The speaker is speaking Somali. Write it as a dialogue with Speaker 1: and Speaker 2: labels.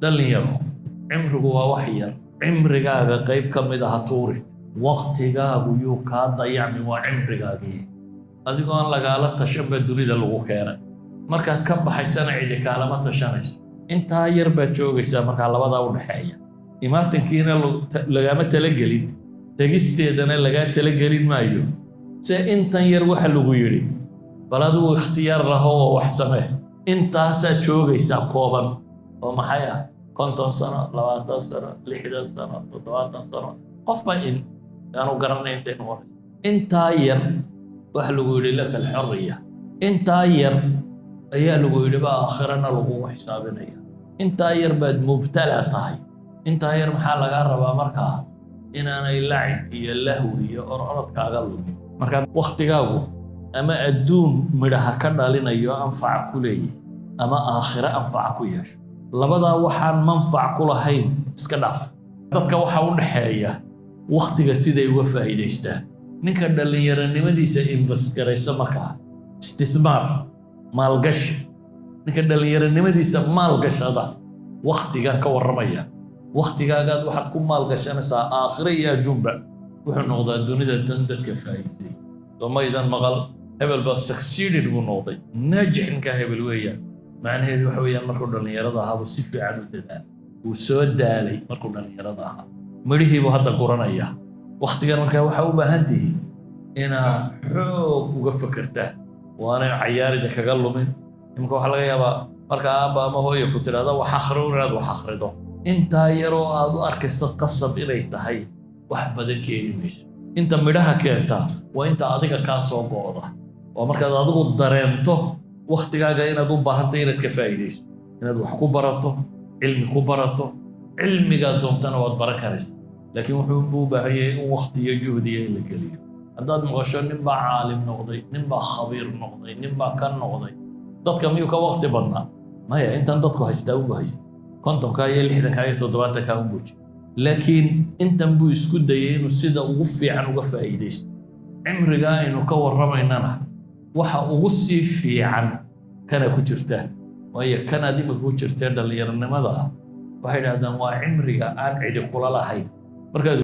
Speaker 1: Dhallinyaro, cimrigu waa wax yar. Cimrigaaga qayb ka mid ah ha tuuri. Waqtigaagu yuu kaa dayacmin, waa cimrigaagii. Adigoo aan lagaala tashan baa dunida lagu keenay. Markaad ka baxaysana cidi kaalama tashanayso. Intaa yar baad joogaysaa. Markaa labadaa u dhaxeeya, imaatinkiina lagaama talagelin, tegisteedana lagaa talagelin maayo. Se intan yar waxa lagu yidhi, bal adigu ikhtiyaar laho oo wax samee. Intaasaad joogaysaa kooban oo maxay ah? 50 sano, 20 sano, 60 sano, 70 sano, qofba in aanu garanay intay noqonayso. Intaa yar waxa lagu yidhi, لك الحرية. Intaa yar ayaa lagu yidhi baa aakhirana lagugu xisaabinaya. Intaa yar baad mubtala tahay. Intaa yar maxaa lagaa rabaa markaa? Inaanay lacib iyo lahwi iyo ororod kaaga lumin. Markaa waktigaagu ama adduun midhaha ka dhalinayo, anfaca ku leeyahy, ama aakhiro anfaca ku yeesho. Labadaa waxaan manfac ku lahayn iska dhaaf. Dadka waxaa u dhaxeeya waktiga siday uga faa'iidaystaan. Ninka dhallinyaronimadiisa invest garaysa, markaa istithmaar, maalgashi, ninka dhallinyaronimadiisa maalgashada, waktigan ka warramaya, waktigaagaad waxaad ku maalgashanaysaa aakhiro iyo adduunba, wuxuu noqdaa dunida dan dadka faa'iidsay. Soo maydan maqal hebel baa succeeded buu noqday, naajix ninkaa hebel weeyaan? Macnaheedu waxa weeyaan, markuu dhallinyarada ahaa buu si fiican u dadaal, wuu soo daalay markuu dhallinyarada ahaa, midhihii buu hadda guranaya. Waktigan markaa waxaa u baahan tihiin inaa xoog uga fekertaan, waanay cayaarida kaga lumin. Imika waxaa laga yaabaa marka aabba ama hooya ku tidhahda wax akhri, inaad wax akhrido. Intaa yaroo aad u arkayso qasab inay tahay wax badan keeni mayso. Inta midhaha keentaa waa inta adiga kaa soo go'da, waa markaad adigu dareento waktigaaga inaad u baahantay inaad ka faa'iidayso, inaad wax ku barato, cilmi ku barato. Cilmigaad doontana waad baran karaysa, laakiin wuxuu u baahan yahay in wakti iyo juhdiya in la geliyo. Haddaad maqasho nin baa caalim noqday, nin baa khabiir noqday, nin baa ka noqday, dadka miyuu ka wakti badnaa? Maya, intan dadku haystaa unbu haysta, 50-kaa iyo 60-kaa iyo 70-kaa unbuu jira, laakiin intan buu isku dayay inuu sida ugu fiican uga faa'iidaysto. Cimrigaa aynu ka warramaynana waxa ugu sii fiican kana ku jirta, waayo kanaad imika ku jirtee dhallinyaronimada ah, waxay idhahdaan waa cimriga aan cidi kula lahayn markaad